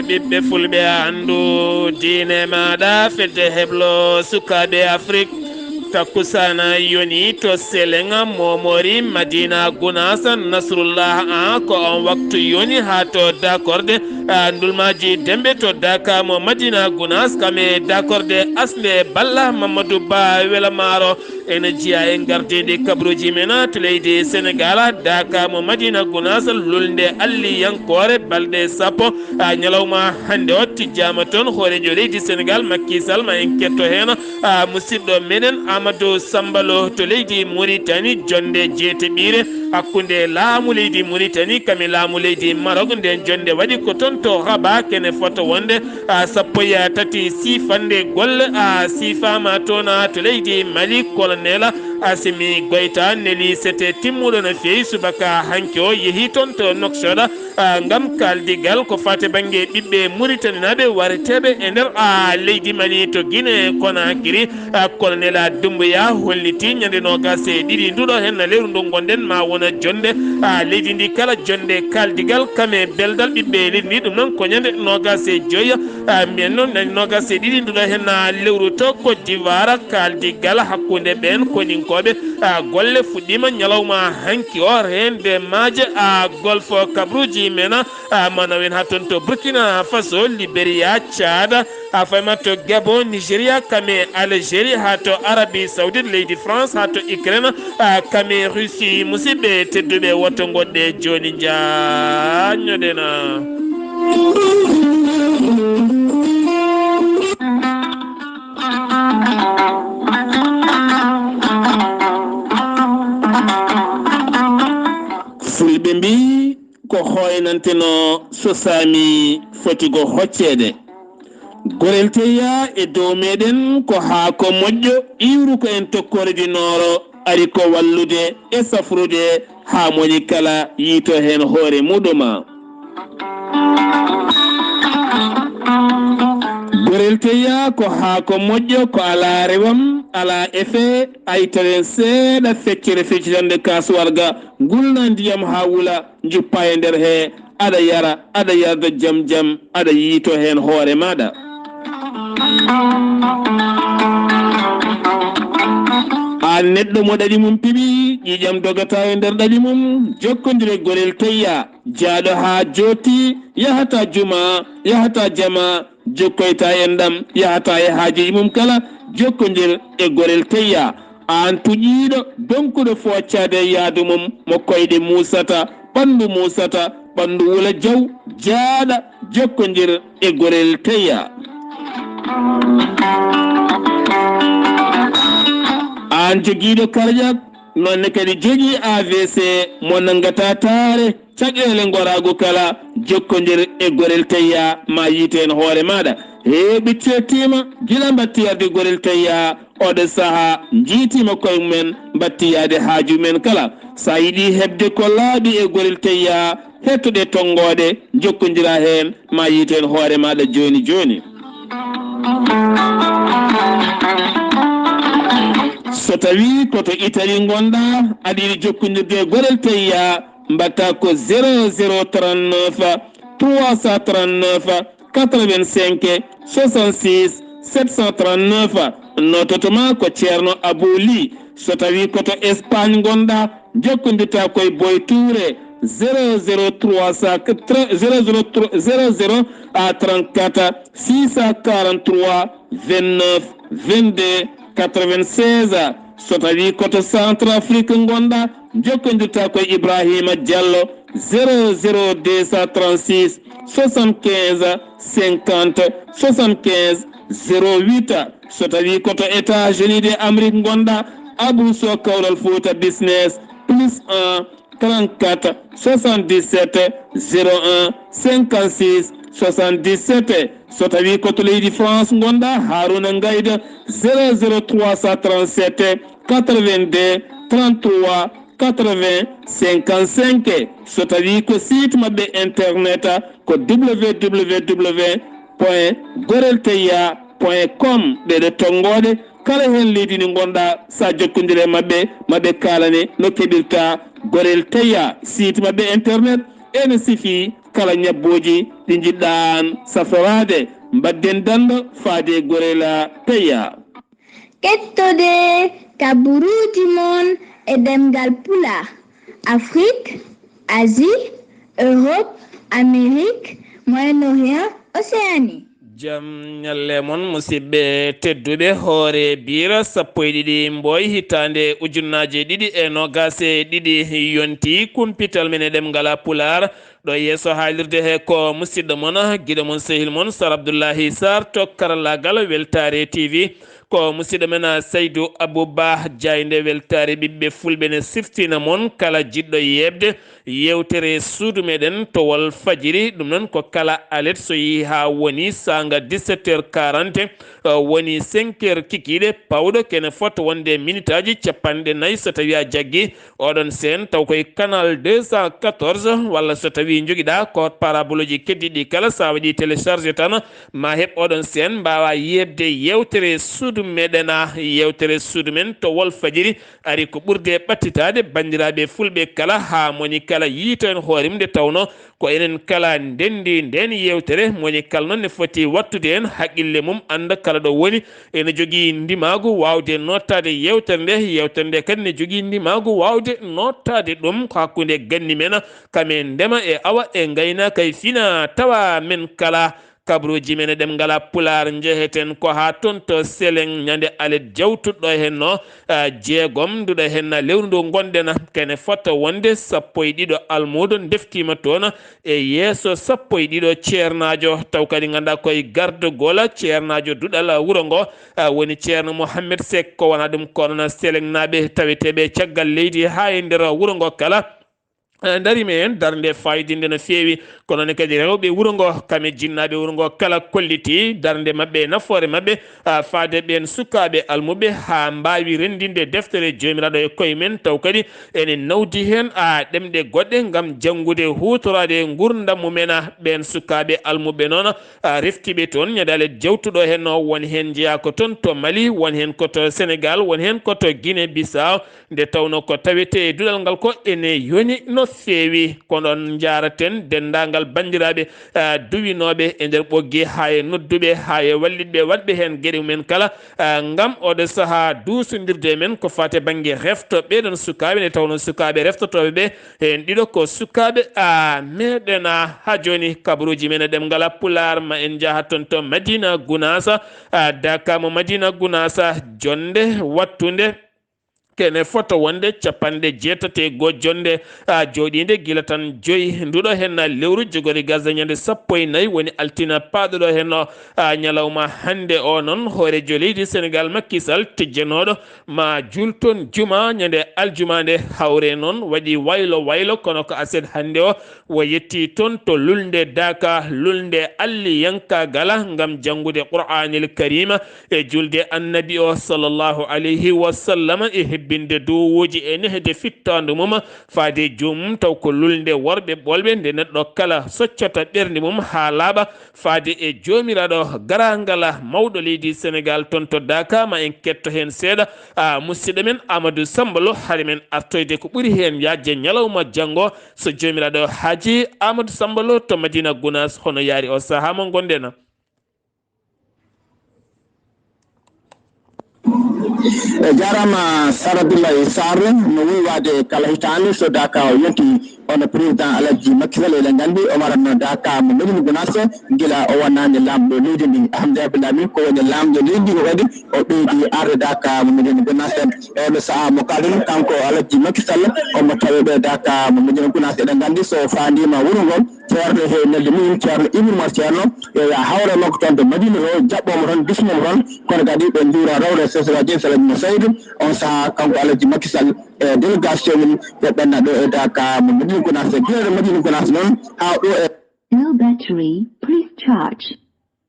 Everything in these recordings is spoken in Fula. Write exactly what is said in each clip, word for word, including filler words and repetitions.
Ɓiɓɓe fulɓe, anndu diine maaɗa, fedde heblo sukaaɓe Afrik. Takkusaana yoni to Seleŋa, Momori, Madina Gunaas, Nasrullah, an ko on waktu yoni haa to Dakorde, a, Ndulmaaji Dembe to Daka mo Madina Gunaas, kame Dakorde asnde Balla Mamadou Ba Wela Maaro. Ene jeyaa e ngardiindi kabruuji men to leydi Senegaal, Daka mo Madina Gunaas, lulnde alliyankoore balɗe sappo, a, ñalawma hannde o tijjaama toon. Hooreejo leydi Senegaal, Macky Sall, ma en ketto heen, a, musidɗo meɗen Amadou Samba Lo to leydi Mauritanie, jonnde jeeteɓiire hakkunde laamu leydi Mauritanie kami laamu leydi Maroc. Nden jonnde waɗi ko toon to Rabat, kene fota wonde a, sappo e tati siifannde golle, a, siifaama toon, a, to leydi Mali. Colonel Assimi Goïta neli sete timmuɗo no feewi subaka hanki o, yehi toon to Nouakchott, a, ngam kaaldigal ko faati bannge ɓiɓɓe Muritaninaaɓe wareteeɓe e nder, a, leydi Mali to Guinée Conakry. A, Colonel Doumbouya hollitii ñande noogas e ɗiɗi nduɗo henna lewru ndu ngonɗen ma wona jonnde, a, leydi ndi kala, jonnde kaaldigal kame beldal ɓiɓɓe leydi ndi. Ɗum noon ko ñande noogas e joyi, a, mbiyen noon ñande noogas e ɗiɗi nduɗo henna lewru to Côte d'Ivoire, kaaldigal hakkunde ɓeen koninkooɓe, a, golle fuɗɗiima ñalawma hanki o, reende maaje, a, golfo kabruuji men, a, ma nawen haa toon to Burkina Faso, Liberia, Tchad, a, fayma to Gabon, Nigeria, kame Algérie, haa to Arabie Saoudite, leydi France, haa to Ukraine, a, kame Russie. Musidɓe tedduɓe, woto ngoɗɗe jooni, njaññoɗen. Fulɓe mbii, ko hooynante no sosaami foti ko hocceede. Gorel Teyya e dow meɗen ko haako moƴƴo, iwru ko en tokkoore di nooro, ari ko wallude e safrude haa moƴƴi kala yiito heen hoore muɗuma. Gorel Teyya ko haako moƴƴo, ko alaa rewam, alaa effet, ay tawen seeɗa feccere feccitande kaas warga, ngulna ndiyam haa wula, njuppa e nder hee, aɗa yara, aɗa yarda jam jam, aɗa yiito heen hoore maaɗa. Aan neɗɗo mo ɗaɗi mum piɓi, ƴiiƴam dogata e nder ɗaɗi mum, jokkondire Gorel Teyya, jaaɗo haa jooɗti, yahata juma, yahata jama, jokkoyta enɗam, yahata e haajuuji mum kala, jokkondir e Gorel Teyya. Aan tuƴiiɗo, donkuɗo fooccaade e yaadu mum, mo koyɗe muusata, ɓanndu muusata, ɓanndu wula jaw, jaaɗa, jokkondir e Gorel Teyya. Aan jogiiɗo karjak, noonne kadi jogii A V C, mo nanngata taare, caɗeele ngoraagu kala, jokkondir e Gorel Teyya, ma yiite heen hoore maaɗa. Heɓe ceettiima, gila mbattiyaade Gorel Teyya, oɗo sahaa, njiitiima koye mumen, mbattiyaade haaju men kala. So a yiɗi heɓde ko laaɓi e Gorel Teyya, hettoɗe tonngooɗe, njokkondira heen, ma yiite heen hoore maaɗa jooni jooni. So tawii ko to Italie ngonɗaa, aɗa yiɗi jokkondirde e Gorel Teyya, mbaɗta ko zéro zéro trente-neuf, trois cent trente-neuf, quatre-vingt-cinq, soixante-six, sept cent trente-neuf. Nototo ma ko Ceerno Abou Ly. So tawii ko to Espagne ngonɗaa, jokkondirta ko e Boy Touré, zéro zéro trois cent, zéro zéro trois, zéro zéro trente-quatre, six cent quarante-trois, vingt-neuf, vingt-deux, quatre-vingt-seize. So tawii ko to Centrafrique ngonɗaa, jokkondirta ko e Ibrahima Diallo, zéro zéro deux cent trente-six, soixante-quinze, cinquante, soixante-quinze, zéro huit. So tawii ko to États-Unis de Amérique ngonɗaa, Abou Sow, Kawral Fouta Business, plus un, trente-quatre, soixante-dix-sept, zéro un, cinquante-six, soixante-dix-sept. So tawii ko to leydi France ngonɗaa, Harouna Ngaïda, zéro zéro trois cent trente-sept, quatre-vingt-deux, trente-trois, quatre-vingts, cinquante-cinq. So tawii ko site maɓɓe internet, ko www point gorelteyya point com. Ɗeɗo tonngooɗe, kala heen leydi ndi ngonɗaa, so a jokkondire maɓɓe, maɓe kaalane no keɓirta Gorel Teyya. Site maɓɓe internet, ene sifii kala ñabbooji ɗi njiɗɗaa aan safroraade. Mbaɗden danndo faade e Gorela Peya. Kettode kaburuuji mon e ɗemngal Pulaar, Afrik, Asie, Europe, Amérique, Moyen-Orient, Océanie. Jam ñalle mon, musidɓe tedduɓe. Hoore biira sappo e ɗiɗi Mboy, hitaande ujunnaaje ɗiɗi e noogaas e ɗiɗi yonti. Kumpital men e ɗemngal Pulaar ɗo yeeso haalirde he ko musidɗo mon, giɗo mon, sehil mon, Sar Abdullahi Sar to karallaagal Weltaare T V. Ko musidɗo men, ah, Saydu Abu Bah Jaaynde, Weltaare Ɓiɓɓe Fulɓe, ne siftina mon kala jiɗɗo yeeɓde yeewtere suudu meɗen to Walfajiri. Ɗum noon ko kala alet so yehi haa woni saanga dix-sept heures quarante, ah, woni cinq heures kikiiɗe pawɗo, kene fota wonde minitaaji capanɗe nayi so tawii a jaggi oɗon seen, taw koye canal deux cent quatorze, walla so tawii njogiɗaa ko paraboloji keddiɗi kala, so a waɗi télécharge tan, ma heɓ oɗon seen, mbaawa yeeɓde yeewtere suudu meɗen, ah, yeewtere suudu men to Walfajiri. Ari ko ɓurde ɓattitaade, banndiraaɓe fulɓe kala, haa moni kala yiito en hoore mum, nde tawnoo ko enen kala ndenndi ndeen yeewtere. Moni kala noon ne foti wattude heen haqqille mum, annda kala ɗo woni, ene jogii ndimaagu waawde nootaade yeewtere nde. Yeewtere nde kadi ne jogii ndimaagu waawde nootaade ɗum ko hakkunde ganni men, kam e ndema e awa e ngaynaaka e fina tawa men kala. Kabaruuji men e ɗemngal Pulaar njeheten ko haa toon to Seleng ñande alet jawtuɗo heen no, ah, jeegom nduɗo heen lewru ndu ngonɗen. Kene fota wonde sappo e ɗiɗo almuudo ndeftiima toon e yeeso sappo e ɗiɗo ceernaajo, taw kadi nganndaa koye gardagol ceernaajo duɗal wuro ngo, ah, woni Ceerno Mohammed Seck. Ko wonaa ɗum ko noon Selengnaaɓe taweteeɓe caggal leydi haa e nder wuro ngo kala, eh, ndariima heen darnde faayidinnde no feewi. Ko noon kadi rewɓe wuro ngo, kam e jinnaaɓe wuro ngo kala kolliti darnde maɓɓe e nafoore maɓɓe, ah, faade ɓeen sukaaɓe almuɓe haa mbaawi renndinde deftere Joomiraaɗo e koye men, taw kadi ene nawdi heen, ah, ɗemɗe goɗɗe ngam janngude, huutoraade e nguurndam mumen. Ah, ɓeen sukaaɓe almuɓe noon, ah, reftiiɓe toon ñande alet jawtuɗo heen no, won heen njeyaa ko toon to Mali, won heen ko to Senegaal, won heen ko to Guinée Bissau, nde tawnoo ko tawetee e duɗal ngal ko ene yoni no feewi. Ko noon njaaraten denndaangal banndiraaɓe, ah, duwinooɓe e nder ɓoggi, haa e nodduɓe, haa e wallitɓe waɗɓe heen geɗe mumen kala, ah, ngam oɗo sahaa duusondirde e men ko faati e bannge refto ɓee ɗoon sukaaɓe, nde tawnoo sukaaɓe reftotooɓe ɓe, heen ɗiɗo ko sukaaɓe, ah, meɗen, ah, haa jooni kabaruuji men e ɗemngal Pulaar. Ma en njaha toon to Madina Gunaas, ah, Daka mo Madina Gunaas, jonnde wattunde kene fota wonde capanɗe jeetati e goo jonnde, ah, jooɗiinde gila tan joyi nduɗo heen lewru jogori gasde ñande sappo e nayi, woni altine paaɗo ɗo heen no, ah, ñalawma hannde o noon, hooreejo leydi Senegaal Macky Sall tijjanooɗo ma juul toon juma ñande aljuma nde hawre noon waɗi waylo waylo, kono ko aset hannde o o yetti toon to lulnde Daka, lulnde Alliyankaagal ngam janngude Qur'aanil Kariima e julde Annabi o sallallahu alayhi wa sallam e hebbinde duwawuuji e nehde fittaandu mum faade e joomum, taw ko lulnde worɓe ɓolɓe nde neɗɗo kala soccata ɓernde mum haa laaɓa faade e Joomiraaɗo. Garaangal mawɗo leydi Senegaal toon to Daka, ma en ketto heen seeɗa, a, musidɗo men Amadou Samba Lo, hade men artoyde ko ɓuri heen yaajde ñalawma janngo, so Joomiraaɗo haaji. Amadou Samba Lo to Madina Gunaas, hono yaari o sahaa mo ngonɗen? E jaaraama, Sar Abdoulaye Sarr, no wolwaade kala hitaande so Daka o yonti, hono président Alaji Macky Sall, eɗen nganndi o waratno Daka mo Médina Gounass gila o wonnaani laamɗo leydi ndi. Ahmed Abdoulaye Min ko woni laamɗo leydi ndi ko kadi o ɓeydi arde Daka mo Médina Gounass. E oɗo sahaa mo kaalɗen, kanko Alaji Macky Sall, omo taweɓe Daka mo Médina Gounass. Eɗen nganndi so faandiima wuro ngoo, Ceerno he nelde mum, Ceerno Ibrahima Ceerno, yo yaa hawre makko toon to Madina to, jaɓɓoo mo toon, bismoo mo toon, kono kadi ɓe njuura rawre Sesra Dieng Salah Ibn Saïd, on sahaa kanko Alaji Macky Sall e délégation mum, ɓe ɓenna ɗo e Daka mo Madina Gounass, gila ɗo Madina Gounass noon, haa ɗo e Low battery, please charge.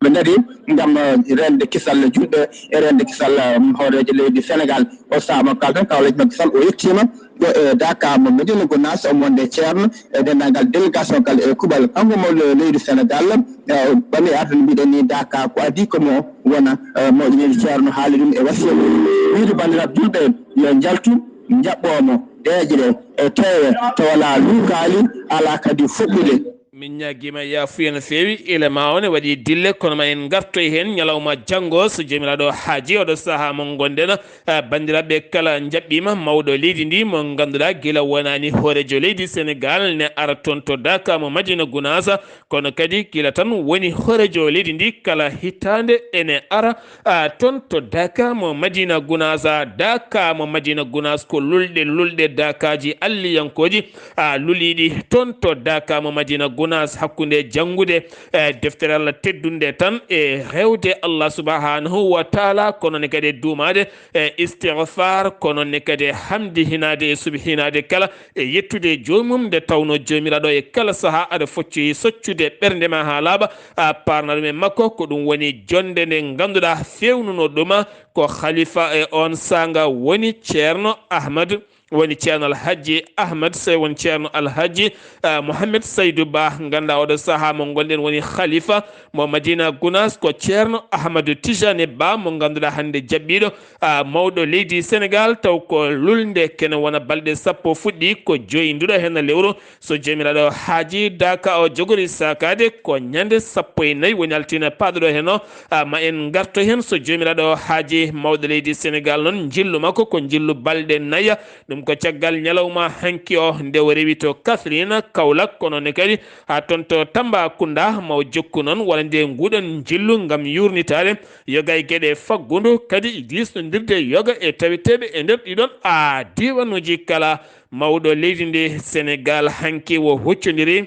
Ɓe ndarii ngam, eh, reende kisal julɓe e reende kisal, eh, hooreejo leydi Senegaal. O sahaa mo kaalɗen, kaw Alaji Macky Sall, o yettiima ɗo e Daka mo Médina Gounass, omo wonde ceerno e denndaangal délégation kala e kuuɓal. Kanko mo le-, leydi Senegaal, eh, ɓami arde no mbiɗen ni Daka, ko adii ko mo wona, eh, mawɗo leydi ceerno, haali ɗum e wasiya mum. Wiide banndiraaɓe julɓe yo njaltu, njaɓɓoo mo, deeƴre e teewe, to walaa luukaali, alaa kadi fuɗɗude. Min ñaagiima yaafuya no feewi, ila ma o ne waɗi dille, kono ma en ngartoy heen ñalawma janngo, so Joomiraaɗo haaji. Oɗo sahaa mo ngonɗen, ah, banndiraaɓe kala njaɓɓiima mawɗo leydi ndi mo ngannduɗaa gila wonaani hooreejo leydi Senegaal ne ara toon to Daaka mo Madina Gunaas, kono kadi gila tan woni hooreejo leydi ndi kala hitaande ene ara, ah, toon to Daaka mo Madina Gunaas. Daaka mo Madina Gunaas ko lulɗe, lulɗe Daakaaji alliyankooji, ah, luliiɗi toon to Daaka mo Madina Gunaas, hakkunde janngude, eh, deftere Allah teddunde tan e rewde Allah subhanahu wa taala, kono ne kadi e duumaade e istighfar, kono ne kadi e hamdi hinaade e subhinaade kala e yettude e joomum, nde tawnoo Joomiraaɗo e kala sahaa aɗa foccoyi soccude ɓernde ma haa laaɓa, a paarna ɗum e makko. Ko ɗum woni jonnde nde ngannduɗaa feewnunoo ɗum ko khalifa e oon saanga woni Ceerno Ahmad, woni Ceerno Alhaji Ahmad Sey, woni Ceerno Alhaji, ah, Mohamed Saydu Ba, ngannduɗaa oɗo sahaa mo ngonɗen woni khalifa mo Madina Gunaas, ko Ceerno Ahmadu Tijani Ba mo ngannduɗaa hannde jaɓɓiiɗo, ah, mawɗo leydi Senegaal, taw ko lulnde kene wona balɗe sappo fuɗɗi, ko joyi nduɗo heen lewru. So Joomiraaɗo haaji, Daaka o jogori saakaade ko ñande sappo e nayi woni altine paaɗuɗo heen o, ah, ma en ngarto heen so Joomiraaɗo haaji. Mawɗo leydi Senegaal noon njillu makko ko njillu balɗe naya, ɗum ko caggal ñalawma hanki o nde o rewi to Kaffrine, Kaolack, kono ne kadi haa toon to Tambacounda, ma o jokku noon wonande nguɗon njillu ngam yuurnitaade yoga e geɗe faggudu, kadi diisnondirde yoga e taweteeɓe e nder ɗiɗon, a, diiwanuuji kala. Mawɗo leydi ndi Senegaal hanki o huccondiri,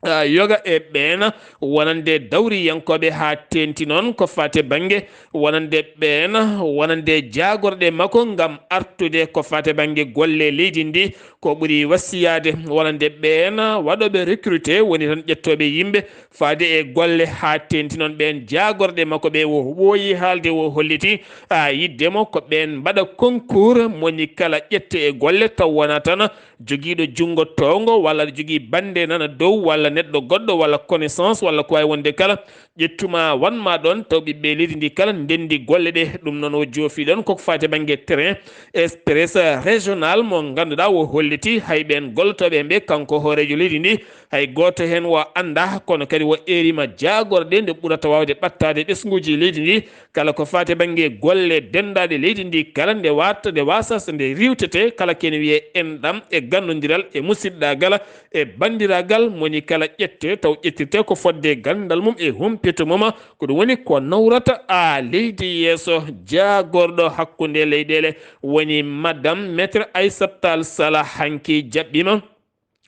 ah, yoga e ɓeen wonande dawriyankooɓe, haa teeŋti noon ko faati e bannge wonande ɓeen, wonande jaagorɗe makko ngam artude ko faati e bannge golle leydi ndi, ko ɓuri wasiyaade wonande ɓeen waɗooɓe recruté, woni tan ƴettooɓe yimɓe faade e golle, haa teeŋti noon ɓeen jaagorɗe makko ɓe o ɓooyi haalde, o holliti, ah, yiɗde mo ko ɓeen mbaɗa concours, moni kala ƴette e golle, taw wonaa tan jogiiɗo junngo toowngo, walla aɗa jogii bannde nana dow, walla neɗɗo goɗɗo, walla connaissance, walla ko waawi wonde kala, ƴettuma wanma ɗoon, taw ɓiɓɓe leydi ndi kala ndenndi golle ɗe. Ɗum noon o joofi ɗoon koko faati e bannge train express régional mo ngannduɗaa o holliti hay ɓeen gollotooɓe heen ɓe, kanko hooreejo leydi ndi, hay gooto heen o anndaa, kono kadi o eeriima jaagorɗe nde ɓurata waawde ɓattaade ɓesnguuji leydi ndi, kala ko faati e bannge golle denndaaɗe leydi ndi kala, nde watta, nde wasas, nde riiwtete, kala ko ene wiyee enɗam e ganndondiral e musiɗɗaagal e banndiraagal, moni kala ƴette, taw ƴettirte ko fodde ganndal mum e humpito mum. Ko ɗum woni ko nawrata a leydi yeeso. Jaagorɗo hakkunde leyɗeele woni Madame Maître Aissata Tall Sall hanki jaɓɓiima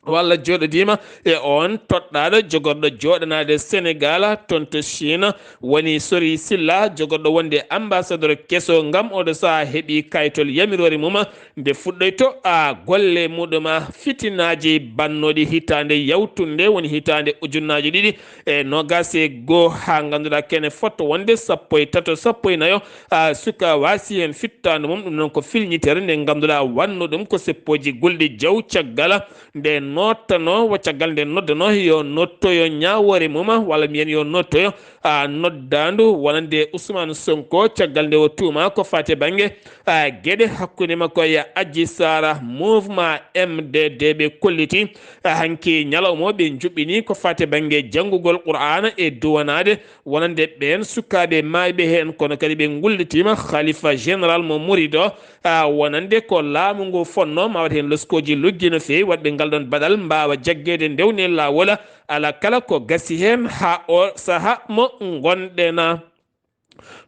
walla jooɗodiima e oon toɗɗaaɗo jogorɗo jooɗanaade Senegaal toon to Chine, woni Sori Silla, jogorɗo wonde ambassadeur keso, ngam oɗo sahaa heɓi kayitol yamiroore mum nde fuɗɗoyto a golle muɗum. Fitinaaji bannooɗi hitaande yawtunde, woni hitaande ujunnaaje ɗiɗi e noogaas e goo, haa ngannduɗaa kene fotto wonde sappo e tato, sappo e nayo, a, suka waasi heen fittaandu mum. Ɗum noon ko filñitere nde ngannduɗaa wanno ɗum ko seppooji gulɗi jaw, caggal nde nottanoo, wo caggal nde noddanoo yo nottoyo ñaawoore mum, walla mbiyen yo nottoyo, a, noddaandu wonande Ousmane Sonko, caggal nde o tuuma ko faati e bannge, a, geɗe hakkunde makko e Adji Sarr. Mouvement M D D ɓe kolliti, a, hanki ñalawma o ɓe njuɓɓini ko faati e bannge janngugol Qur'aana e duwanaade wonande ɓeen sukaaɓe maayɓe heen, kono kadi ɓe ngullitiima khalifa général mo Mouride o, a, wonande ko laamu ngu fonnoo, ma waɗ heen loskooji luggi no feewi, waɗɓe ngal ɗoon baɗal mbaawa jaggeede ndewne laawol. Alaa kala ko gasi heen haa o sahaa mo ngonɗen.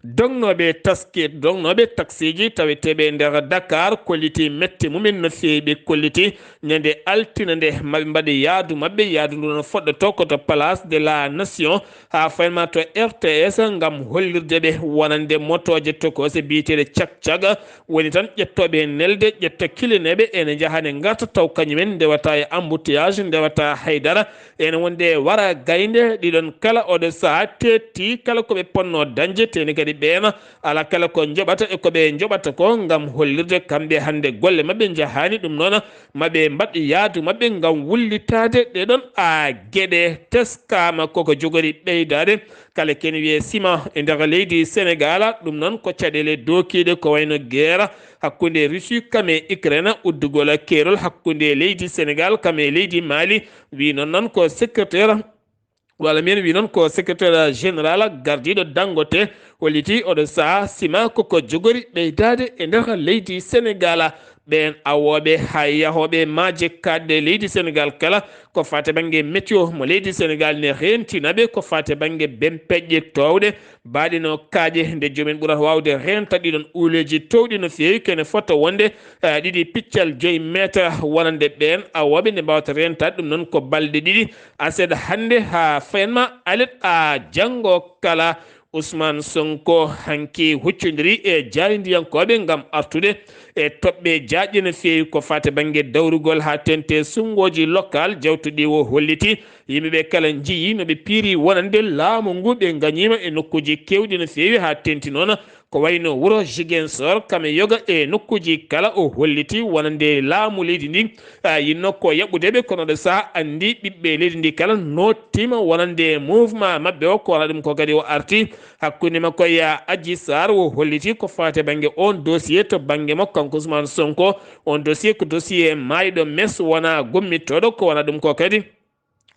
Dognooɓe taski, dognooɓe taksiiji taweteeɓe e nder Dakar kolliti mette mumen no feewi. Ɓe kolliti ñande altine nde maɓe mbaɗi yaadu maɓɓe, yaadu ndu no foɗɗoto ko to Place de la Nation, haa faynma to R T S, ngam hollirde ɓe wonande motooje tokoose biyeteeɗe cak-cak, woni tan ƴettooɓe e nelde, ƴetta kilineeɓe ene njaha ne ngarta, taw kañumen ndewata e embouteillage, ndewata haydara. Ene wonde wara gaynde ɗiɗon kala oɗo sahaa teetti kala ko ɓe ponnoo dañde, Ene kadi ɓeena ala kala ko njoɓata e ko ɓe njoɓata ko ngam hollirde kamɓe hannde golle maɓɓe njahaani, ɗum noon maɓe mbaɗ yaadu maɓɓe ngam wullitaade ɗeɗon a geɗe. Teskaama koko jogori ɓeydaade kala ken wiye sima e nder leydi Senegal. Ɗum noon ko caɗeele dookiiɗe ko wayno geera hakkunde Russie kam e Ukraine, uddugol keerol hakkunde leydi Senegal kam e leydi Mali. Wi noon noon ko secrétaire walla mbiyen wi noon ko secrétaire général gardiiɗo Dangote, holliti oɗo saha sima koko jogori ɓeydaade e nder leydi Senegal. Ɓeen awooɓe haa yahooɓe maaje kaaɗɗe leydi Senegal kala ko faati bannge météo mo leydi Senegal ne reentina ɓe ko faati bannge bempeƴƴe toowɗe baaɗe no kaaƴe, nde joomen ɓurata waawde reenta ɗiɗon uuleeji toowɗi no feewi, kene fota wonde eh, ɗiɗi piccal joyi meetar wonande ɓeen awooɓe nde mbawata reentaade ɗum noon ko balɗe ɗiɗi. Aset hannde haa fayanma alet a janngo kala. Ousmane Sonko hanki huccondiri e jaayndiyankooɓe ngam artude e toɓɓe jaajɗe no feewi ko faati bannge dawrugol haa tente sunngooji local jawtuɗi o holliti yimɓe ɓe kala njiyi no ɓe piiri wonande laamu ngu ɓe ngañiima e nokkuuji keewɗi no feewi haa tenti noon ko wayno wuro Ziguinchor kam e yoga e nokkuuji kala. O holliti wonande laamu leydi ndi a yinno ko yaɓɓude ɓe kono ɗo saha anndi ɓiɓɓe leydi ndi kala nottima wonande mouvement maɓɓe o ko wona ɗum ko kadi o arti hakkunde makko ya Adji Sarr. O holliti ko faate bannge on dossier to bannge makko kanko Ousmane Sonko. On dossier ko dossier maayɗo mes wona gommittoɗo ko wona ɗum ko kadi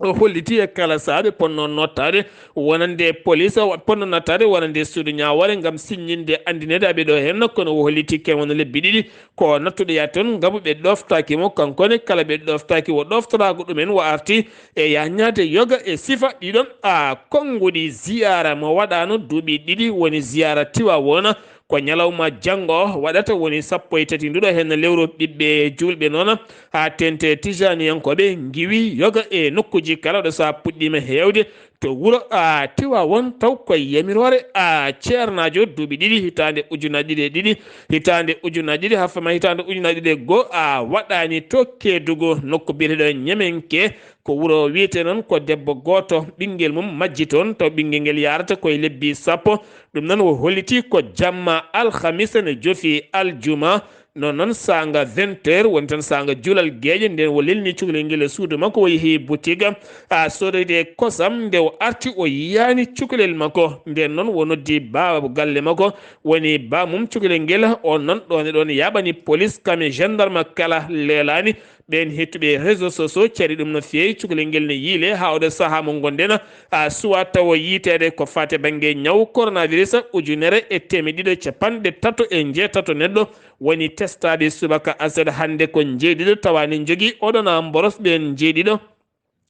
o holliti e kala sahaa ɓe ponno nottaade wonande police, ponno nottaade wonande suudu ñaawoore ngam siññinde anndineede aɓe ɗo heen. Kono o holliti ken wona lebbi ɗiɗi ko nattuɗo yaa toon ngabu ɓe ɗoftaaki mo, kanko ne kala ɓe ɗoftaaki o ɗoftoraako ɗumen o arti e yaññaade yoga e sifa ɗiɗon a konnguɗi. Ziyaara mo waɗaano duuɓi ɗiɗi woni ziyaara Tiwaawoona. Ko ñalawma janngo waɗata woni sappo e tati nduɗo heen lewru ɓiɓɓe juulɓe noon haa tente tijaniyankooɓe ngiwi yoga e nokkuuji kala ɗo so a puɗɗiima heewde to wuro a Tiwaawoon taw ko yamiroore a ceernaajo duuɓi ɗiɗi hitaande ujunaaji ɗiɗi e ɗiɗi, hitaande ujunaaji ɗiɗi haa fama hitaande ujunaaji ɗiɗi e goo a waɗaani to Keedugu nokku biyeteeɗo Ñemenke. Ko wuro wiyetee noon ko debbo gooto ɓinngel mum majji toon taw ɓinngel ngel yaarata koye lebbi sappo. Ɗum noon o holliti ko jamma alhamisa ne jofi aljuma. Noon noon saanga vingt heures woni tan saanga julal geeƴe nden o lelni cukalel ngel e suudu makko o yehi boutique a sodoyde kosam nde o arti o yiyaani cukalel makko. Nden noon o noddi baaba galle makko woni ba mum cukalel ngel on noon ɗon e ɗon yaɓani police kam e gendarme kala leelaani. Ɓeen hettuɓe réseau sociaux cari ɗum no feewi cukalel ngel ne yiile haa oɗo sahaa mo ngonɗen a suwa tawo yiiteede ko faate bannge ñaw coronavirus ujunere e teemeɗe ɗiɗo e capanɗe tato e njeetato neɗɗo woni testaaɓe subaka aset hannde ko njeeɗiɗo tawaani njogii oɗona mboros ɓeen njeeɗiɗo.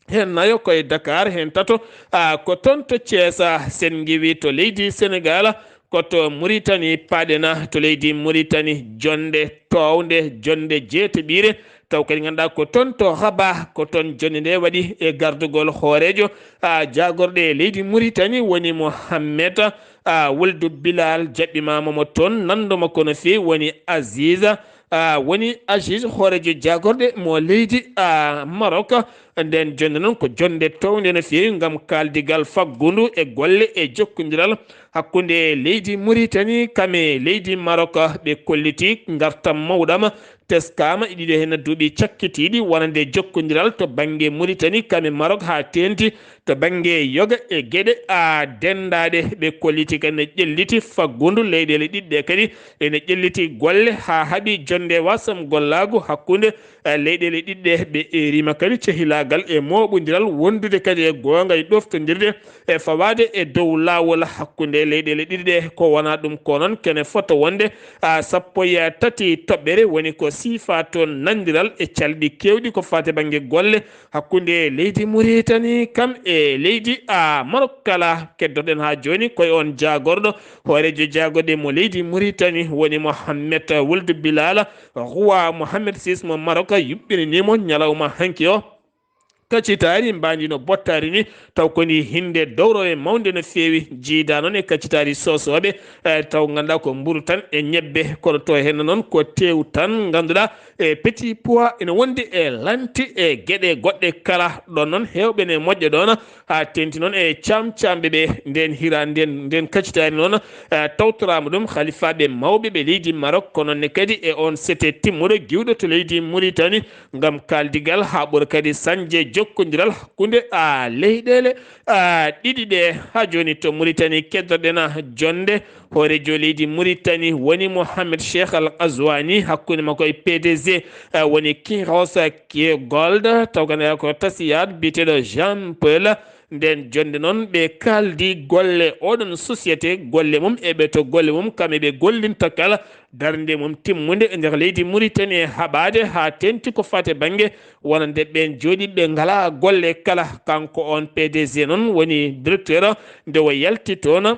Heen nayo koye Dakar heen tato a ko toon to Ceesa sen ngiwi to leydi Senegal. Ko to Muritani paaɗena to leydi Muritani jonde townde jonde jeetaɓiire taw kadi ngannduɗaa ko toon to Rabat ko toon jonde nde waɗi e gardugol hooreejo a jaagorɗe e leydi Muritani woni Mohammed a Wuldu Bilal jaɓɓimaama mo toon nanndo makko no feewi woni Aziz a woni Aziz hooreejo jaagorɗe mo leydi a Maroc. Nden jonde noon ko jonde townde no feewi ngam kaaldigal faggundu e golle e jokkondiral hakkunde leydi Muritani kam e leydi Maroc. Ɓe kolliti ngartam mawɗam teskaama e ɗiɗo heen duuɓi cakkitiiɗi wonande jokkondiral to bannge Muritani kam e Maroc haa teenti to bannge yoga e geɗe a denndaɗe. Ɓe kolliti kadi ne ƴelliti faggundu leyɗeele ɗiɗɗe kadi ene ƴelliti golle haa haɓi jonde wasam gollaagu hakkunde leyɗeele ɗiɗɗe ɓe erima kadi cehilaagal e mooɓondiral wondude kadi e goonga e ɗoftondirde e fawaade e dow laawol hakkunde leyɗeele ɗiɗi ɗe. Ko wona ɗum ko noon kene fota wonde a sappo e tati toɓɓere woni ko siifa toon nandiral e calɗi keewɗi ko faate bannge golle hakkunde leydi Muritani kam e leydi a Marok kala. Keddoɗen haa jooni koye on jaagorɗo hooreejo jaagorɗe mo leydi Muritani woni Mohammed Wuldu Bilala Ruwa Mohammed sis mo Marok yuɓɓinanimo ñalawma hanki o. Kacitaari mbaandi no bottaari ni, taw ko ni hinde dowrowe mawnde no feewi, jiida noon e kacitaari soosooɓe, eh, taw ngannduɗaa ko mburu tan e ñebbe, kono to henna noon ko teew tan, ngannduɗaa e petit pois ene wondi e lanti e geɗe goɗɗe kala. Ɗon noon heewɓe ne moƴƴa ɗoon, haa teeŋti noon e caam-caamɓe ɓe, ndeen hira, ndeen, ndeen kacitaari noon, eh, tawtoraama ɗum halifaaɓe mawɓe ɓe leydi Maroc, kono ne kadi e oon sete timmuɗo giwɗo to leydi Mauritanie, ngam kaaldigal haa ɓura kadi sañde jokkondiral hakkunde, a, leyɗeele, a, ɗiɗi ɗe. Haa jooni to Mauritanie keddoɗen, a, jonnde hooreejo leydi Mauritanie woni Mohamed Cheikh Al Ghazouani, hakkunde makko e P D G, a, woni Kinross Gold, taw kadi ko tasiyaaɗo biyeteeɗo Jean Paul. Ndeen jonnde noon ɓe kaaldi golle oɗon société, golle mum e ɓe to golle mum, kam e ɓe gollinta kala, darnde mum timmunde e nder leydi Mauritanie e haɓaade haa teeŋti ko faati e bannge wonande ɓeen jooɗiiɓe ngalaa golle kala. Kanko oon P D G noon woni directeur, nde o yalti toon,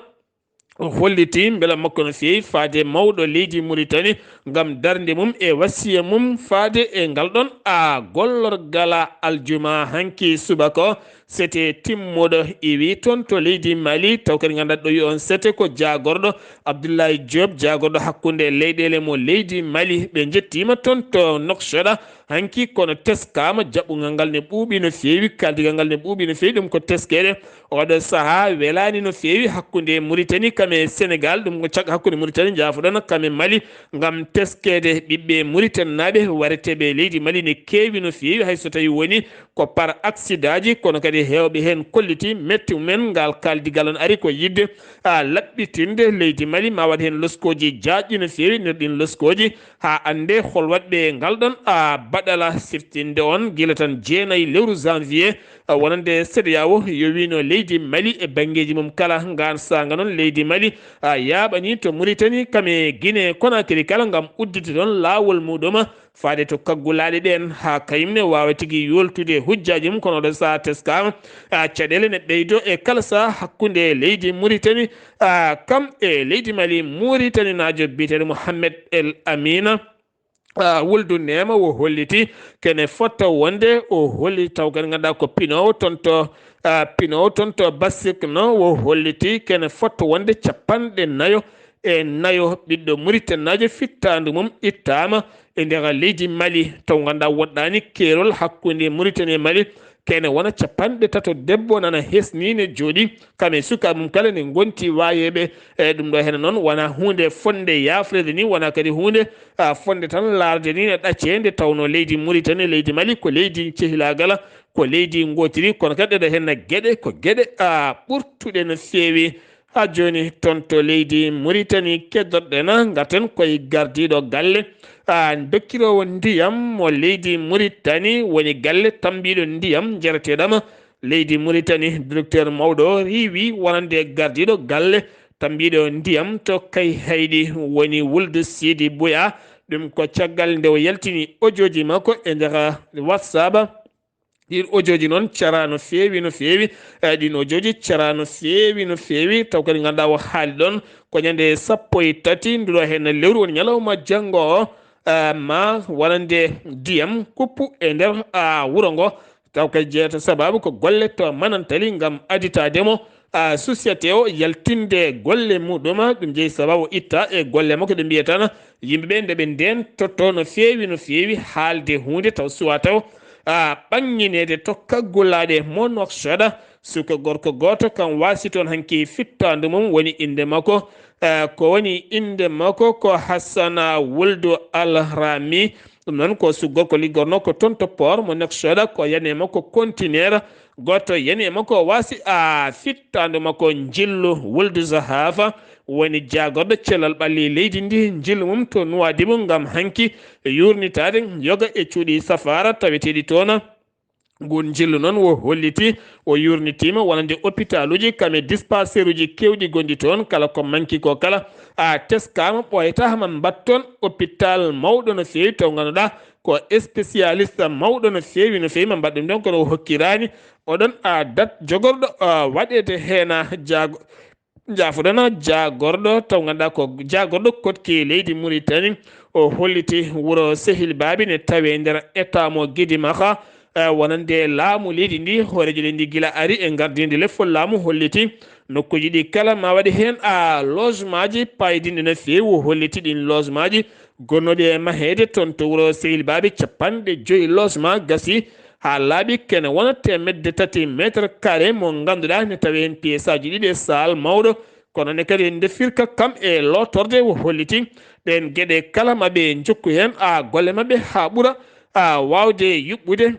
o holliti mbela makko no feewi faade mawɗo leydi Mauritanie ngam darnde mum e wasiya mum faade e ngal ɗoon, a, gollorgal aljuma hanki subaka o. Sete timmuɗo iwi toon to leydi Mali, taw kadi ngannduɗaa ɗo wi oon sete ko jaagorɗo Abdoulaye Diop, jaagorɗo hakkunde leyɗeele mo leydi Mali. Ɓe njettiima toon to Nouakchott hanki, kono teskaama, jaɓɓungal ngal ne ɓuuɓi no feewi, kaaldigal ngal ne ɓuuɓi no feewi, ɗum ko teskeede. Oɗo sahaa welaani no feewi hakkunde Mauritanie kam e Sénégal, ɗum ko caggal hakkunde Mauritanie, njaafoɗon, kam e Mali, ngam teskeede ɓiɓɓe Mauritanie naaɓe wareteeɓe leydi Mali ne keewi no feewi, hay so tawi woni ko par accident ji, kono kadi heewɓe heen kolliti metti mumen. Ngal kaaldigal on ari ko yiɗde, a, laɓɓitinde leydi Mali, ma waɗ heen loskooji jaajɗi no feewi, nder ɗin loskooji, haa annde hol waɗɓe ngal ɗon, a, baɗala siftinde on gila tan jeenayi lewru janvier, a, wonande CEDEAO yowino leydi Mali e banngeeji mum kala. Ngaan saanga noon leydi Mali, a, yaaɓani to Mauritanie kam e Guinée Conakry kala ngam udditde ɗon laawol muɗum faade to kaggulaaɗe ɗeen, haa kayimne waawa tigi yooltude hujjaaji mum. Kono oɗo sahaa teskaama, a, caɗeele ne ɓeydo e kala sahaa hakkunde leydi Mauritanie, a, kam e leydi Mali. Mauritaninaajo biyeteeɗo Mohamed El Amina, a, Wuldu Neema, o holliti kene fotto wonde, o holli taw kadi ngannduɗaa ko pinoowo toon to, a, pinoowo toon to Basik no, o holliti kene fotto wonde capanɗe nayo e nayo ɓiɗɗo Mauritanie naajo fittaandu mum ittaama e nder leydi Mali, taw ngannduɗaa woɗɗaani keerol hakkunde Mauritanie e Mali, kene wona capanɗe tato debbo nana hesni ne jooɗi, kam e sukaaɓe mum kala ne ngonti waayeeɓe. E ɗum ɗo hene noon wona huunde fotnde yaafreede ni, wona kadi huunde, a, fotnde tan laarde ni ne ɗaccee, nde tawnoo leydi Mauritanie, leydi Mali ko leydi cehilaagal, ko leydi ngootiri, kono kadi ɗeɗo heen geɗe ko geɗe, a, ɓurtuɗe no feewi. Haa jooni toon to leydi Mauritanie keddoɗen, ngarten koye gardiiɗo galle, a, dokkiroowo ndiyam mo leydi Mauritanie, woni galle tammbiiɗo ndiyam njareteeɗam leydi Mauritanie. Directeur mawɗo riiwi wonande gardiiɗo galle tammbiiɗo ndiyam to Kayhayɗi, woni Wuldu Sidi Buya. Ɗum ko caggal nde o yaltini ojooji makko e nder WhatsApp. Ɗiin ojooji noon cara no feewi, no feewi. Eh, ɗiin ojooji cara no feewi, no feewi. Taw kadi ngannduɗaa o haali ɗoon ko ñande sappo e tati nduɗo heen lewru, woni ñalawma janngo o, eh, ma wonande ndiyam kuppu e nder, ah, wuro ngo. Taw kadi jeeyata sababu ko golle to Manantali ngam aditaade mo, ah, société o yaltinde golle muɗum. Ɗum jeyi sababu itta e golle makko ɗe mbiyata na yimɓe ɓe nde ɓe ndeen totto no feewi, no feewi haalde huunde taw suwa taw, ah, ɓanngineede to kaggulaaɗe mo Nouakchott. Suka gorko gooto kam waasi toon hanki fittaandu mum woni innde makko, eh, ko woni innde makko ko Hassana Wuldu Alrami. Ɗum noon ko su gorko liggorno ko toon to port mo Nouakchott, ko yani e makko conteneur. Gooto yani e makko waasi a fittaandu makko njillu Wuldu Zahafa woni jaagorɗo cellal ɓalli leydi ndi njillu mum to Nuwaadibu ngam hanki yuurnitaade yoga e cuuɗi safaara taweteeɗi toon. Ngun njillu noon wo holliti, o yurnitiima wonande hôpitaluji kam e dispensaire uji keewɗi gonɗi toon, kala ko manki ko kala, a teskaama, ɓooyata ma mbaɗ toon hôpital mawɗo no feewi, taw ngannduɗaa ko spécialiste mawɗo no feewi, no feewi, ma mbaɗ ɗum ɗoon, kono o hokkiraani oɗon a dat jogorɗo, a, waɗeede heen a jaago-, Jaafoɗon jaagorɗo, taw ngannduɗaa ko jaagorɗo koɗki leydi Mauritanie. O holliti wuro Sehil Baabi ne tawee nder état mo Gidimaka, eh, wonande laamu leydi ndi, hooreejo leydi ndi gila ari e ngardiinde lefol laamu holliti nokkuuji ɗi kala ma waɗi heen a logemaaji paydinɗi no feewi, holliti ɗin logemaaji gonnooɗi e maheede toon to wuro Sehil Baabi, capanɗe joyi logement gasi haa laaɓi kene wona teemedde tati mètre carré mo ngannduɗaa ne tawee heen pièce aji ɗiɗi e saal mawɗo. Kono ne kadi en ndefirka kam e lootorde o holliti ɗeen geɗe kala maɓe njokku heen a golle maɓɓe haa ɓura a waawde yuɓɓude,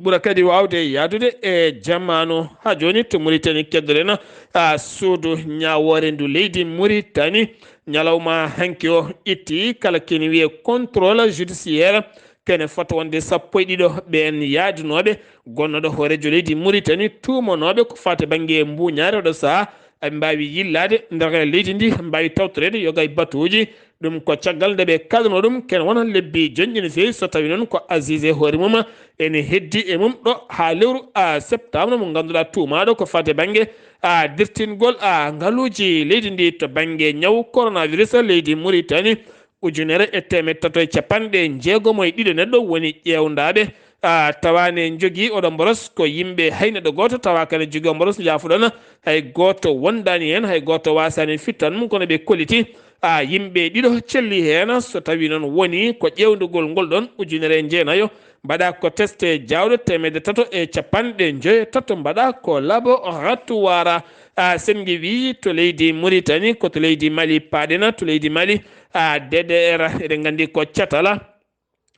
ɓura kadi waawde yahdude e jamaanu. Haa jooni to Muritani keddoɗen a suudu ñaawoore ndu leydi Muritani ñalawma hanki o itti kala kene wiyee contrôle judiciaire kene fota wonde sappo e ɗiɗo ɓeen yahdunooɓe gonnooɗo hooreejo leydi Muritani tuumanooɓe ko faati bannge mbuuñaare oɗo sahaa aɓe mbaawi yillaade nder leydi ndi, mbaawi tawtoreede yoga e batuuji. Ɗum ko caggal nde ɓe kaɗanoo ɗum kene wona lebbi joñɗi no feewi so tawii noon ko Aziz e hoore mum ene heddi e mum ɗo haa lewru a septembre mo ngannduɗaa tuumaaɗo ko faati bannge a dirtingol a ngaluuji leydi ndi to bannge ñaw coronavirus leydi Muritani. Ujunere e teemeɗɗe tato e capanɗe jeegomo e ɗiɗo neɗɗo woni ƴeewndaaɓe a tawaani njogii oɗo mboros ko yimɓe hay neɗɗo gooto tawaaka ne jogii o mboros njaafuɗon hay gooto wondaani heen hay gooto waasaani fittan mum kono ɓe kolliti a yimɓe ɗiɗo celli heen so tawii noon woni ko ƴeewndugol ngol ɗoon ujunere e jeenayo mbaɗa ko teste jaawɗo teemedde tato e capanɗe njoyo tato mbaɗa ko laboratoire a senngi wii to leydi Muritani ko to leydi Mali paaɗena to leydi Mali a D D R eɗen nganndi ko catala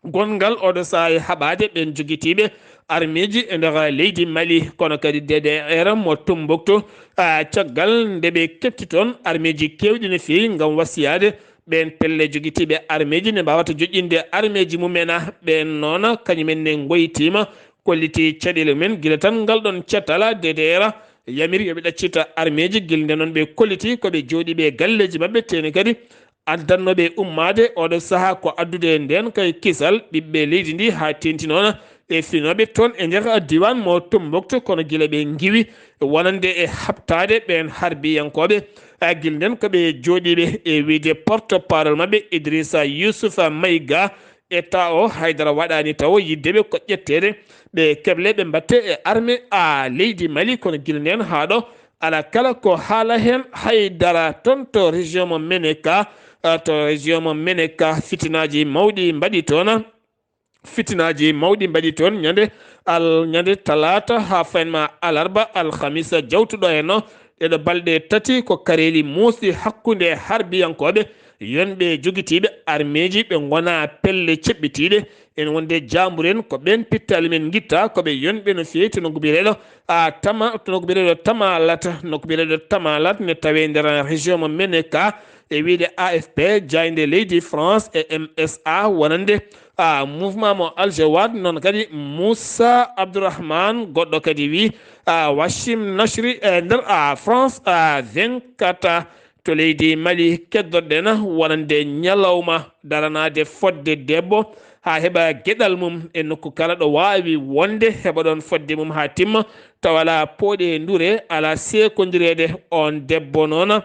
gonngal oɗo sahaa e haɓaade ɓeen jogitiiɓe armeeji e nder leydi Mali kono kadi D D R mo Tumbuktu a caggal nde ɓe keɓti toon armeeji keewɗi no feewi ngam wasiyaade ɓeen pelle jogitiiɓe armeeji ne mbaawata joƴƴinde armeeji mumen ɓeen noon kañumen ne ngoytiima kolliti caɗeele mumen gila tan ngal ɗoon catal D D R yamiri yo ɓe ɗaccita armeeji gila nde noon ɓe kolliti ko ɓe jooɗiiɓe e galleeji maɓɓe teeni kadi addannooɓe ummaade oɗo sahaa ko addude ndeen kay kisal ɓiɓɓe leydi ndi haa teenti noon e finooɓe toon e nder diiwaan mo Tumbuktu kono gila ɓe ngiwi wonande e haɓtaade ɓeen harbiyankooɓe a gila nden ko ɓe jooɗiiɓe e wiyde porte parole maɓɓe Idrissa Youssouf Maïga Etta o haydara waɗaani tawo yiddeɓe ko ƴetteede ɓe keble ɓe mbatte e arme a leydi Mali kono gila nden haa ɗo ala kala ko haala heen haydara toon to région mo Meneka to région mo Meneka fitinaaji mawɗi mbaɗi toon fitinaaji mawɗi mbaɗi toon ñande al ñande talaata haa faynma alarba alhamisa jawtuɗo heen o ɗeɗo balɗe tati ko kareeli muusɗi hakkunde harbiyankooɓe yonɓe jogitiiɓe armeeji ɓe ngonaa pelle ceɓɓitiiɗe ene wonde jaamburen ko ɓeen pittaali men ngitta ko ɓe yonɓe no feewi to nokku biyeteeɗo a tama to nokku biyeteeɗo tamalat nokku biyeteeɗo tamalat ne tawee nder région mo Meneka e wiyde A F P jaaynde leydi France e M S A wonande a mouvement mo Aljawad noon kadi Moussa Abdourahmane goɗɗo kadi wi a Washim Nashri e nder a France a vingt-quatre to leydi Mali keddoɗen wonande ñalawma daranaade fodde debbo haa heɓa geɗal mum e nokku kala ɗo waawi wonde heɓa ɗoon fodde mum haa timma tawa alaa pooɗe ndure alaa seekondireede oon debbo noon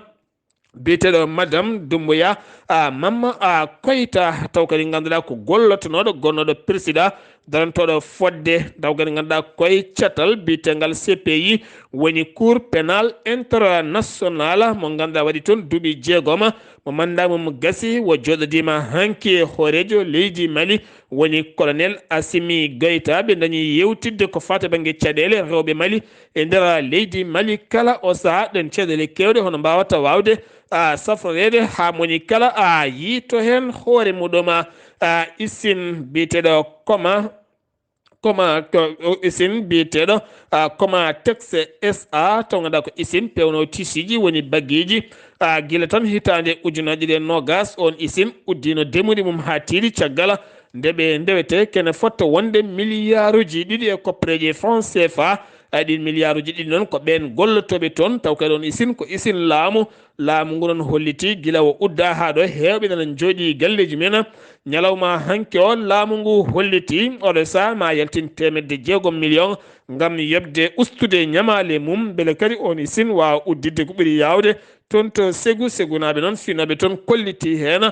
biyeteeɗo madame Doumbouya a Mamma a Koyta taw kadi ngannduɗaa ko gollotonooɗo gonnooɗo président darantooɗo fodde taw kadi ngannduɗaa koye catal biyeteengal C P I woni cour pénal international mo ngannduɗaa waɗi toon duuɓi jeegoma mo mandat mum gasi o jooɗodiima hanki e hooreejo leydi Mali woni colonel Assimi Goïta ɓe dañi yewtidde ko faati bannge caɗeele rewɓe Mali e nder leydi Mali kala o sahaa ɗeen caɗeele keewɗe hono mbaawata waawde a safroreede haa moni kala a yiito heen hoore muɗum a isin biyeteeɗo koma koma isin biyeteeɗo a koma texte S A taw ngannduɗaa ko isin peewno tisiiji woni bagiiji a gila tan hitaande ujunaaji ɗiɗi e noogas oon isin uddiino demuɗi mum haa tiiɗi caggal nde ɓe ndewetee kene fotta wonde miliyaaruuji ɗiɗi e koppareeje franc C F A a ɗiin miliyaaruuji ɗiɗi noon ko ɓeen gollotooɓe toon taw kadi oon isin ko isin laamu laamu ngu noon hollitii gila o uddaa haa ɗo heewɓe nana njooɗii galleeji men ñalawma hanki o laamu ngu hollitii oɗo sahaa ma yaltin teemedde jeegom miliyoŋ ngam yoɓde ustude ñamaale mum mbele kadi oon isin waawa udditde ko ɓuri yaawde toon to segu segunaaɓe noon finooɓe toon kollitii heen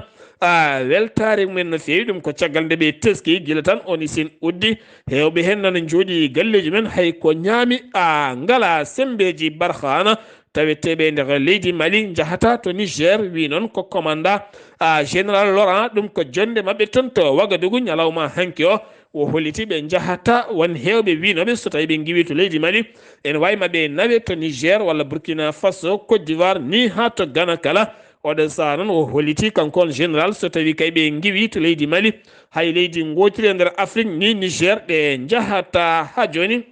A weltaare mumen no feewi. Ɗum ko caggal nde ɓe teski gila tan on isin uddi. Heewɓe heen nana njooɗi galleeji men, hay ko ñaami a ngala sembeeji barhaana. Taweteeɓe nder leydi Mali njahata to Niger, wi noon ko commanda a général Laurent. Ɗum ko jonnde maɓɓe toon to Wagadugu ñalawma hanki o. O holliti ɓe njahata, won heewɓe winooɓe so tawi ɓe ngiwi to leydi Mali, ene wawi ma ɓe nawe to Niger walla Burkina Faso, Côte d'Ivoire, ni ha to Ghana kala. Oɗo saha noon o holliti kanko on général so tawi kay ɓe ngiwi to leydi Mali, hay leydi ngotiri e nder Afrique ni Niger, ɗe njahata ha joni.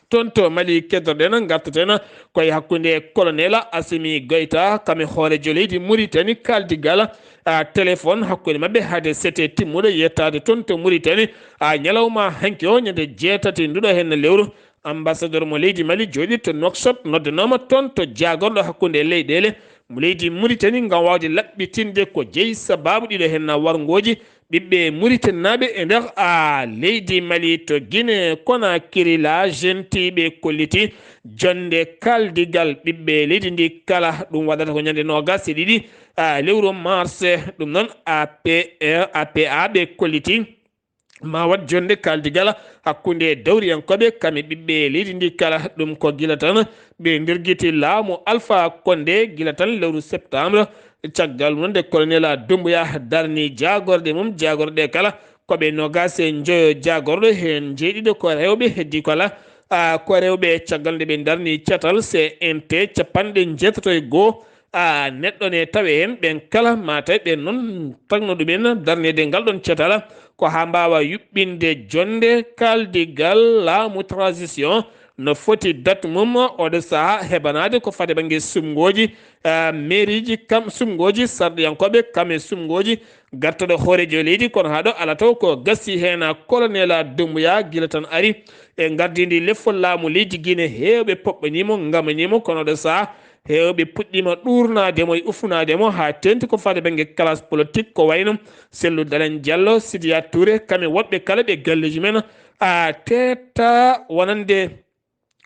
Toon to Mali keddoɗen, gartaten koye hakkunde colonel Assimi Goïta, kam e hoorejo leydi Mauritanie, kaldigal a téléphone hakkunde maɓɓe haade sete timmuɗo yettade toon to Mauritanie. A ñalawma hanki o, ñande jeetati nduɗo hen lewru, ambassadeur mo leydi Mali jooɗi to Nouakchott noddanoma toon to jaagorɗo hakkunde leyɗele mo leydi Mauritanie ngam wawde laɓɓitinde ko jeyi sababu ɗiɗo hen warngoji ɓiɓɓe Mauritanie naaɓe e nder a leydi Mali to Guinée Conakry. La Gente ɓe kolliti jonde kaldigal ɓiɓɓe leydi ndi kala. Ɗum waɗata ko ñande noogas e ɗiɗi a lewru mars. Ɗum noon A P A ɓe kolliti ma waɗ jonde kaldigal hakkunde dawriyankooɓe kam e ɓiɓɓe leydi ndi kala. Ɗum ko gila tan ɓe ndirgiti laamu Alpha Condé, gila tan lewru septembre. Caggal ɗum noon nde colonel Doumbouya darni jaagorɗe mum, jaagorɗe kala ko ɓe noogas e njoyo jaagorɗo, heen jeeɗiɗo ko rewɓe, heddi kala a ko rewɓe. Caggal nde ɓe darni catal C N T capanɗe jeetato e goo a neɗɗo ne tawe heen, ɓen kala ma tawi ɓen noon tagno ɗumen darneede ngal ɗon catal ko haa mbaawa yuɓɓinde jonde kaldigal laamu transition no foti date mum oɗo saha heɓanaade ko fade bannge sumngooji, eh, mairieji kam sumngooji sarɗiyankooɓe kam e sumngooji gartoɗo hoorejo leydi. Kono haa ɗo ala taw ko gasi heen colonel Doumbouya gila tan ari e ngardiindi leffol laamu leydi Guinée, heewɓe poɓɓaniimo, ngamaniimo, kono oɗo saha heewɓe puɗɗiima ɗuurnaade mo e ufunaade mo haa teeŋti ko faade bannge classe politique, ko wayno Cellou Dalein Diallo, Sidiya Touré, kam e woɗɓe kala ɓe galleeji men a teeta wonande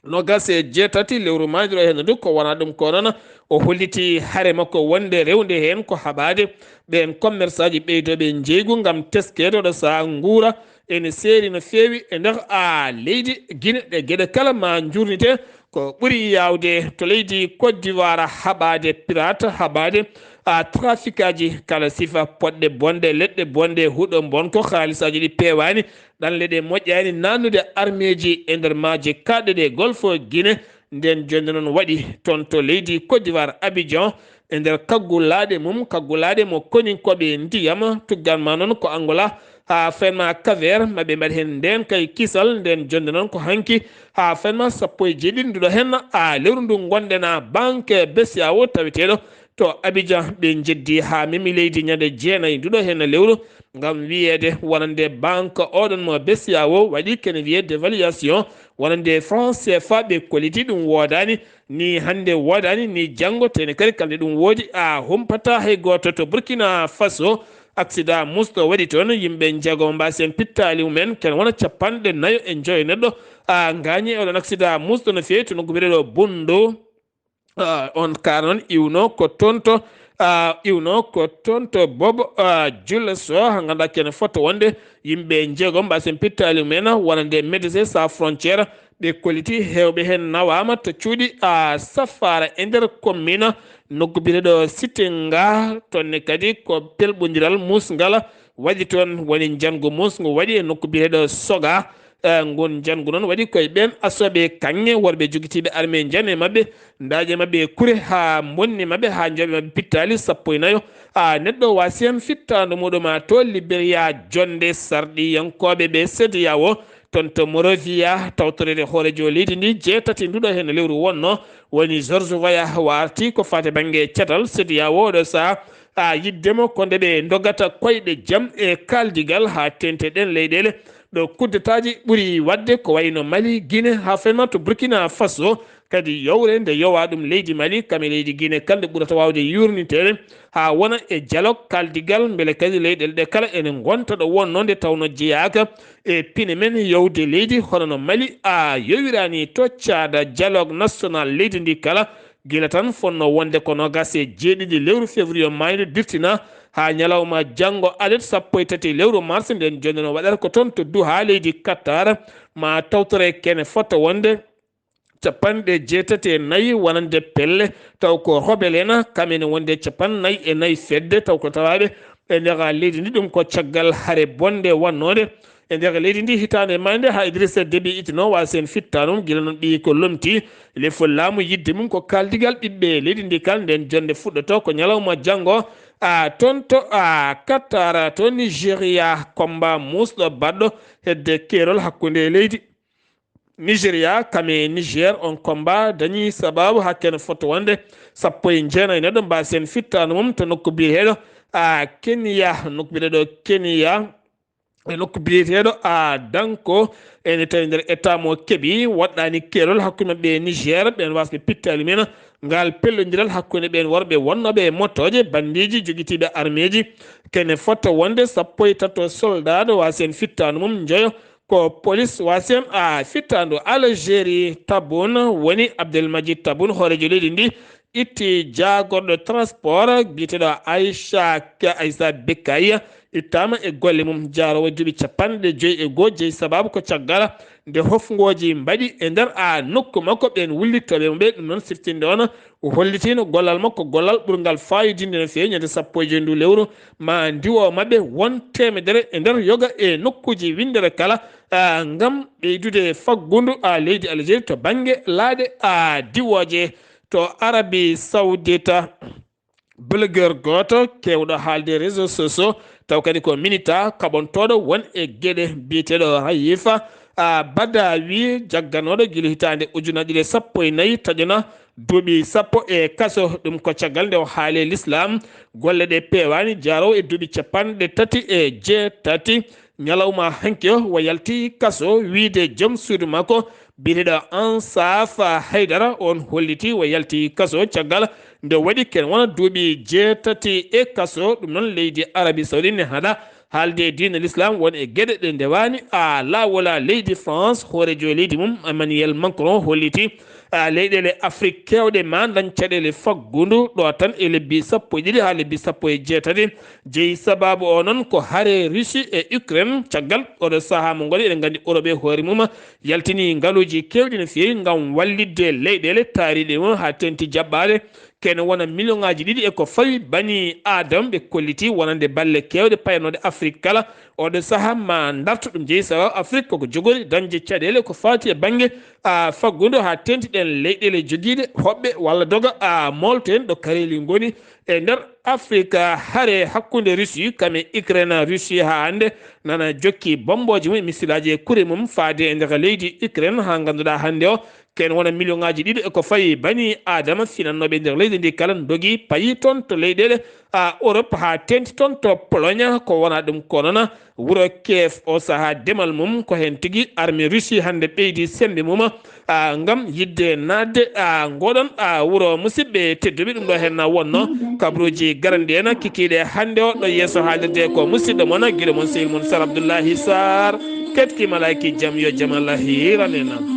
noogas e jeetati lewru maajiro heen ndu. Ko wonaa ɗum ko noon, o holliti hare makko wonde rewnde heen ko haɓaade ɓeen commerçant ji ɓeydooɓe njeeygu ngam teskeede oɗo saha nguura ene seeri no feewi e nder a leydi Guinée. Ɗe geɗe kala ma njuurnite ko ɓuri yaawde to leydi Côte d'Ivoire, haɓaade pirate, haɓaade a trafic aji kala sifa, poɗɗe bonɗe, leɗɗe bonɗe, huɗo bonko, haalisaaji ɗi peewaani, ɗanle ɗe moƴƴaani, naatnude armeeji e nder maaje kaaɗɗe ɗe Golfe Guinée. Nden jonde noon waɗi toon to leydi Côte d'Ivoire, Abidjan, e nder kaggulaaɗe mum, kaggulaaɗe mo koninkooɓe ndiyam, tuggan ma noon ko Angola, haa fenma Cap-Vert, maɓe mbaɗi heen ndeen kay kisal. Nden jonde noon ko hanki haa fenma sappo e jeeɗiɗi nduɗo heen a lewru ndu ngonɗen a banque B C E A O taweteeɗo to Abidjan. Ɓe njeddi haa memi leydi ñande jeenayi nduɗo heen lewru ngam wiyeede wonande banque oɗon mo B C E A O waɗi kene wiyee dévaluation, wonande franc C F A ɓe kolliti ɗum woodaani, ni hannde woodaani, ni janngo, tene kadi kalde ɗum woodi a humpata hay gooto. To Burkina Faso, accident musɗo waɗi toon, yimɓe njeego mbaasi en pittaali mumen, ken wona capanɗe nayo e njoyo neɗɗo a ngaañi e oɗon accident musɗo no feewi to nokku biyeteeɗo Bundu. Ah, on kaara noon iwno ko toon to, ah, iwno ko toon to Bobo, ah, Jules o, haa ngannduɗaa kene foto wonde yimɓe njeego mbaasi en pittaali mumen wonande Médecins Sans Frontières. Ɓe kolliti heewɓe heen nawaama to cuuɗi a Safaara e nder commune nokku biyeteeɗo Sitenga. Toon ne kadi ko pelɓondiral muusngal waɗi toon, woni njanngu muusngu waɗi e nokku biyeteeɗo Soga. Eh, ngun njanngu noon waɗi koye ɓeen asooɓe kaŋŋe worɓe jogitiiɓe armée njane maɓɓe, daaƴe maɓɓe e kure haa mbonni maɓɓe haa njooɓe maɓɓe pittaali sappo e nayo. A neɗɗo waasi heen fittaandu muɗum a to Liberia, jonnde sarɗiyankooɓe ɓe C D E A O toon to Monrovia, tawtoreede hooreejo leydi ndi jeetati nduɗo heen lewru wonno, woni George Weah, warti ko faati bannge catal C D E A O oɗo saha. A yiɗde mo ko nde ɓe ndogata koyɗe jam e kaaldigal haa teeŋti ɗeen leyɗeele ɗo kuddetaaji ɓuri waɗde ko wayno Mali, Guinée, haa fenma to Burkina Faso. Kadi yowre nde yowa ɗum leydi Mali, kam e leydi Guinée kala nde ɓurata waawde yuurniteede haa wona e dialogue kaaldigal, mbele kadi leyɗeele ɗe kala ene ngonta ɗo wonno nde tawno jeyaaka e pine men yowde leydi, hono no Mali a yowiraani to caada dialogue national leydi ndi kala. Gila tan fonno wonde ko noogas e jeeɗiɗi lewru février maayde dirtina haa ñalawma janngo alet sappo e tati lewru mars, nden jonde no waɗata ko toon to Doha leydi Qatar. Ma tawtore kene fota wonde capanɗe jeetati e nayi wonande pelle, taw ko rebelle en, kam ene wonde capanɗe nayi e nayi fedde, taw ko tawaaɓe e nder leydi ndi. Ɗum ko caggal hare bonde wannode e nder leydi ndi hitaande maayde haa Idrissa Déby ittino wasen fittaanum, gila noon ɓiyi ko lomti lefol laamu yidde mum ko kaaldigal ɓiɓɓe leydi ndi kal. Nden jonde fuɗɗoto ko ñalawma janngo, a, toon to, a, Qatar, to Nigeria, combat muusɗo baɗɗo hedde keerol hakkunde leydi Nigeria kam e Niger. On combat dañi sababu hakkene fota wonde sappo e jeenayi neɗɗo mbasen fittaandu mum to nokku biyeteeɗo, a, Kenya, nokku biyeteeɗo Kenya, e nokku biyeteeɗo a Danko, ene tawi nder état mo keɓi, waɗɗani keerol hakkunde maɓɓe e Niger, ɓen wasɓe pittaali men ngal pellodiral hakkunde ɓen worɓe wonnooɓe e mottooje, bandiiji, jogitiiɓe armeeji. Kene fota wonde sappo e tato soldat wasen fittaandu mum, njoyo ko police wasen a fittaandu. Algérie, Taboun woni Abdelmadjid Taboun, hooreejo leydi ndi, itti jaagorɗo transport biyeteeɗo Aïcha, Aïssa Bekaya, ittaama e golle mum. Jaaroowo duuɓi capanɗe joyi e goo jeyi sababu ko caggal nde hofngooji mbaɗi e nder a nokku makko ɓeen wullitooɓe mo ɓe. Ɗum noon siftinde on o hollitiino gollal makko, gollal ɓurngal faayidinde no feewi, ñande sappo e joyi ndu lewru ma ndiwo maɓɓe won teemedere e nder yoga e nokkuuji winndere kala, a, ngam ɓeydude faggundu a leydi Algérie to bannge laaɗe a diwooje. To Arabie Saoudite, blogueur gooto keewɗo haalde réseaux sociaux, taw kadi ko minita kaɓontooɗo won e geɗe, biyeteeɗo Rayifa a Badawi, jagganooɗo gila hitaande ujunaaji ɗiɗi e sappo e nayi, taƴana duuɓi sappo e kaso. Ɗum ko caggal nde o haali e l'islam, golle ɗe peewaani, jaaroowo e duuɓi capanɗe tati e jeetati. Ñalawma hanki o, o yalti kaso, wiide joom suudu makko biyeteeɗo Ansaf Haydara, on holliti o yalti kaso caggal nde waɗi ken wona duuɓi jeetati e kaso. Ɗum noon leydi Arabie Saoudite ne haɗa haalde e diine l'islam won e geɗe ɗe ndewaani a laawol a leydi France. Hooreejo leydi mum Emmanuel Macron holliti a leyɗeele Afrique keewɗe ma dañ caɗeele faggundu ɗo tan e lebbi sappo e ɗiɗi haa lebbi sappo e jeetati. Jeyi sababu o noon ko hare Russie e Ukraine. Caggal oɗo sahaa mo ngoni eɗen nganndi Europe e hoore mum yaltini ngaluuji keewɗi no feewi ngam wallitde leyɗeele taariiɗe mum haa teŋti jaɓɓaade kene wona miliyoŋaaji ɗiɗi e ko fawi bani Aadama ɓe kolliti wonande balle keewɗe payanooɗe Afrique kala. Oɗo sahaa ma ndarto ɗum jeyi sababu Afrique koko jogori dañde caɗeele ko faati e bannge a faggudu haa teŋti ɗen leyɗeele jogiiɗe hoɓɓe walla doga a moolto en ɗo kareeli ngoni e nder Afrique. Hare hakkunde Russie kam e Ukraine, Russie haa hannde nana jokki bommbooji mum e missilaaji e kure mum faade e nder leydi Ukraine, haa ngannduɗaa hannde o ken wona miliyoŋaaji ɗiɗi e ko fawi bani Aadama finannooɓe e nder leydi ndi kala ndogi payi toon to leyɗeele a Europe haa teŋti toon to Pologne. Ko wona ɗum ko noon wuro Kiev o sahaa demal mum ko heen tigi armée Russie hannde ɓeydi semmbe mum a ngam yiɗde naatde a ngoɗon a wuro. Musidɓe tedduɓe, ɗum ɗo heen na wonno kabaruuji garanɗi en kikiiɗe hannde o ɗo yeeso haalirde ko musidɗo mon giɗo mon sehil mon Sar Abdoullahi Sarr. Keɗki malaaki jam yo jam Allah hiiran en.